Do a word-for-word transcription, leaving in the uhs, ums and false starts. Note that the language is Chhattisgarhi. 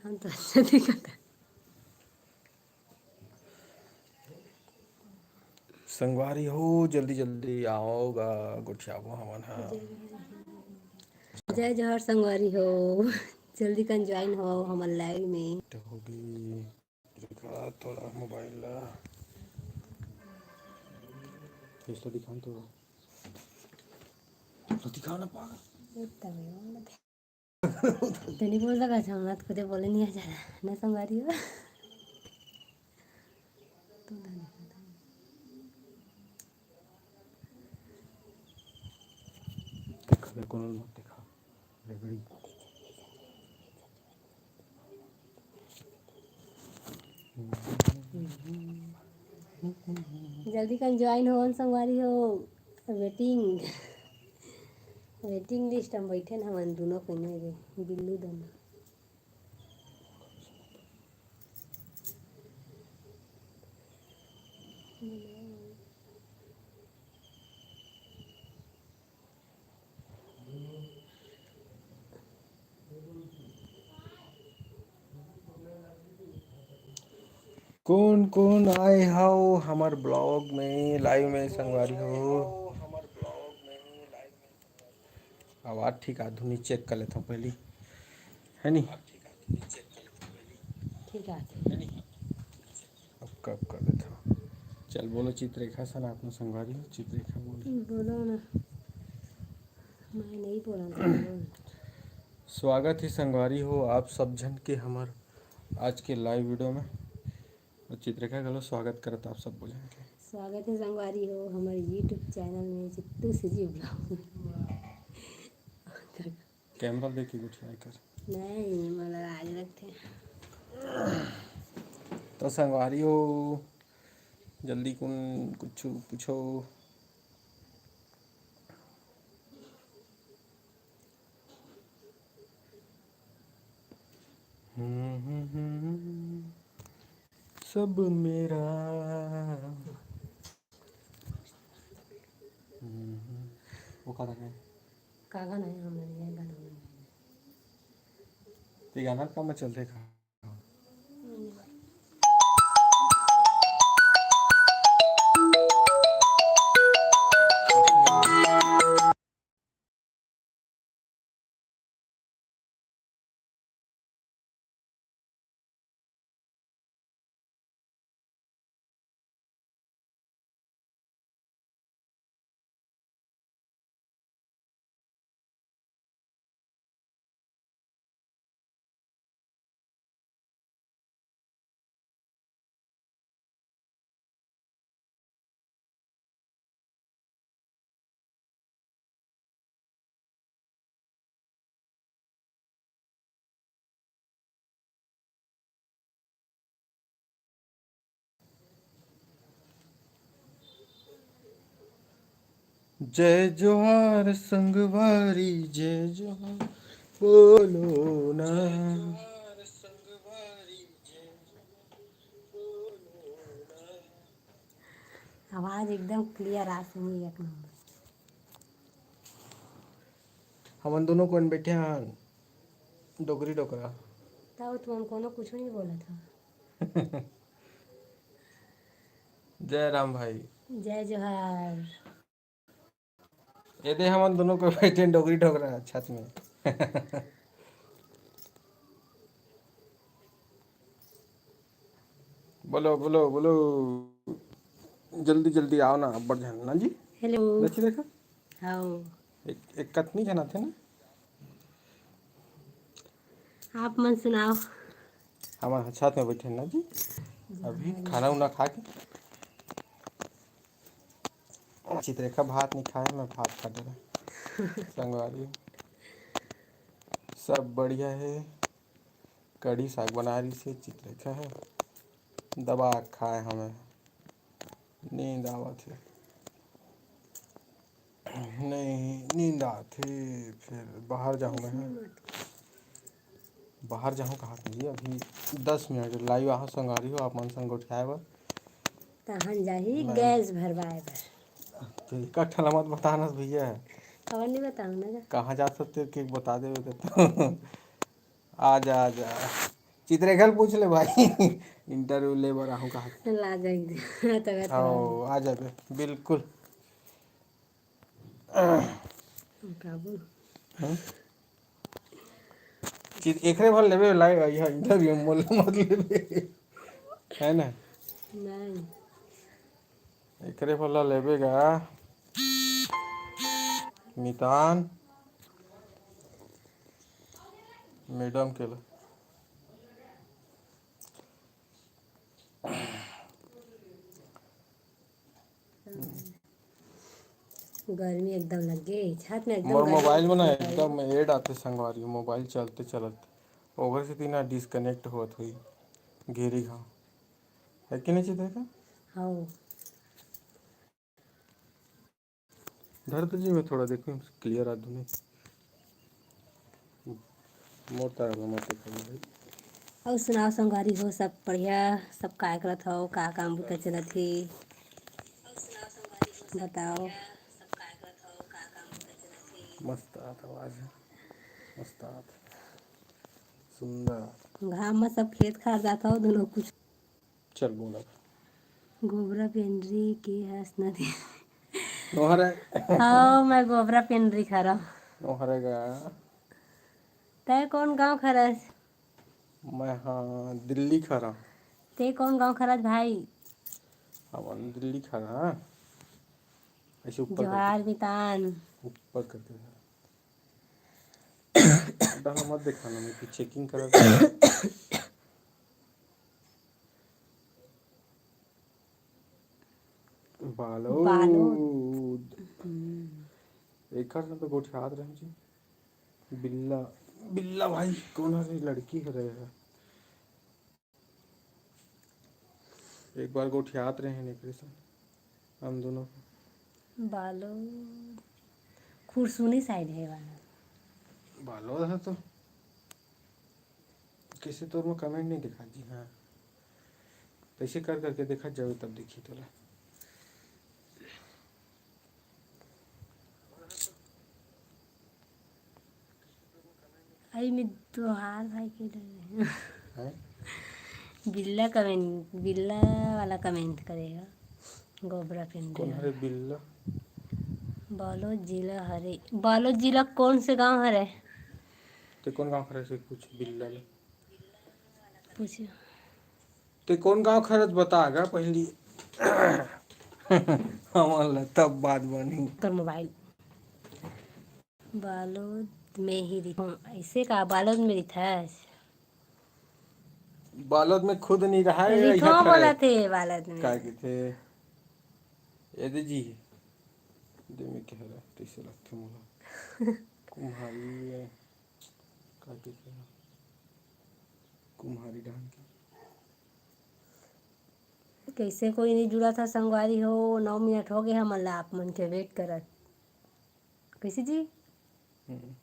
हम तो अच्छा दिखत है। संगवारी हो, जल्दी जल्दी आओ गा, गोठियाबो हमन ह। जय जोहार संगवारी हो, जल्दी कन ज्वाइन हो हमर लाइव में। तो होगी, दिखा थोड़ा मोबाइल ला। फेस तो दिखा तो। तो दिखा ना पागल। एकदम ही बोल रहा था। तेनी बोल रहा था, हम तो खुदे बोले नहीं आ जा रहा ना संगवारी हो। तो ना दिखा था। देखा ले, कोनो मत देखा। रेगड़ी। जल्दी कन ज्वाइन हो संगवारी हो। वेटिंग, वेटिंग लिस्ट में बैठे न हमन दोनों कोने रे, बिल्लू दोनों। कोन कोन आए हव हमर ब्लॉग में, लाइव में संगवारी हो? आवाज ठीक आधुनिक चेक कर लेथव पहली, है नी? ठीक है। अब कब कर लेथव? चल बोलो चित्ररेखा सन, आप संगवारी हो, चित्ररेखा बोलो। बोलो ना, मैं नहीं बोला था, बोलो ना। स्वागत है संगवारी हो आप सब झन के हमर आज के लाइव वीडियो में। और चित्ररेखा घलो स्वागत करत आप सब बोले के। स्वागत है संगवारी हो हमर YouTube चैनल में, चित्तू सीजी ब्लॉग। कैमरा देख के गोठिया कर। नहीं, मोला लाज लगथे। तो संगवारी हो, जल्दी कुन कुछ पूछो। हम्म, हम्म, हम्म, हम्म। सब मेरा। हम्म, हम्म। वो का गाना है? का गाना है? हमर ये गाना में। ते गाना का में चलथे का? जय जोहार संगवारी, जय जोहार, बोलो ना। आवाज एकदम क्लियर आ सुनी, एक नंबर। हमन दोनों कोन बैठे हन डोकरी डोकरा। तब तुमन कोनो कुछ नहीं बोला था। जय राम भाई। जय जोहार। ये दे हमन दोनों को बैठे डोकरी डोकरा छत में। बोलो, बोलो, बोलो। जल्दी, जल्दी आओ ना, अब्बड़ झन ना जी। हेलो। देखी देखा। हाओ। एक, एक कतनी झन आथे ना। आप मन सुनाओ। हमन ह छत में बैठे ना जी। अभी खाना उना खा के। चित्ररेखा भात नहीं खाए, मैं भात खा डरे। संगवारी, सब बढ़िया है। कढ़ी साग बना रही से चित्ररेखा है, दबा के खाए हमें, नींद आवत है। नहीं, नींद आत हे, फिर बाहर जाहूँ मैं। बाहर जाहूँ कहा जी, अभी दस मिनट लाइव आहो संगवारी हो, आप मन संग गोठियाए बर। तहन जाही मैं गैस भरवाए बर। तो एक ठन ला मत बताना भैया। खबर नहीं बताऊँ ना। कहाँ जात हो तेरे के बता दे तो। आ जा, आ जा। चित्रेखा ल पूछ ले भाई। इंटरव्यू ले बर आहूं कहा। ला जाएंगे। तबीयत खराब। हाँ, आ जाबे, बिल्कुल। का बोल? हम्म? चित एकरे भर लेबे लाइव, यह इंटरव्यू मोल मत लेबे, है ना? नहीं। एकरे भर ला लेबे गा। मितान मैडम के ला। गर्मी एकदम लग गई छात में, एकदम मोर गर्मी मोबाइल में ना लग गई। एकदम एड आते संगवारी, मोबाइल चलते चलत ओकर से तीना डिस्कनेक्ट होत हुई घेरी घाव, है कि नहीं चित्रेखा? हाँ। धर तो जी, मैं थोड़ा देखूँ, क्लियर आ दूँ। मोर तरफ मत देखा भाई। और सुनाओ संगवारी हो, सब बढ़िया? सब काय करत हो, का काम बुता चलत हे, बताओ। मस्त आत आवाज है, मस्त आत, सुंदर। घाम में सब खेत खार जात हो दोनों कुछ। चल बोला। गोबरा पेंडरी के हस नदी। नोहरे। हाँ, मैं गोबरा पेंडरी खरा। नोहरे गा। तय कौन गांव खरस? मैं हाँ दिल्ली खरा। ते कौन गांव खरस भाई? हमन दिल्ली खरा। ऐसे ऊपर जोहार मितान। करके, ऊपर करके। डाला मत दिखाना, मैं चेकिंग करा। बालोद। बालोद। हम्म। एकर से तो गोठियात रहे जी। बिल्ला, बिल्ला भाई कौन हरे? लड़की हरे है। एक बार गोठियात रहे हैं एकरे से हम दोनों। बालोद खुरसुनी साइड है वाला। बालोद है तो कैसे तोर में कमेंट नहीं दिखा जी? हाँ, ऐसे कर करके देखा जावे तब देखी तोला। अरे मैं तोहार भाई के डरे। हैं? बिल्ला कमेंट, बिल्ला वाला कमेंट करेगा। गोबरा पेंडरी कौन हरे वाला। बिल्ला? बालोद जिला हरे। बालोद जिला कौन से गांव हरे? ते कौन गांव खरस पूछ बिल्ला ले। पूछियो। ते कौन गांव खरस बता गा पहली। हमन ला तब बात बनी। तोर मोबाइल। बालोद में ही रिथों। ऐसे का बालोद में रिथस? बालोद में खुद नहीं रहा है, रिथों यहाँ खड़ा है। बोला थे बालोद में। का कथे? ए दे जी। दे में कह रहा, कैसे लगथे मोला? कुम्हारी है। का कथे? कुम्हारी डाल के। कैसे कोई नहीं जुड़ा था संगवारी हो? नौ मिनट हो गए हमन ला आप मन के वेट करत। कैसे जी? हम्म।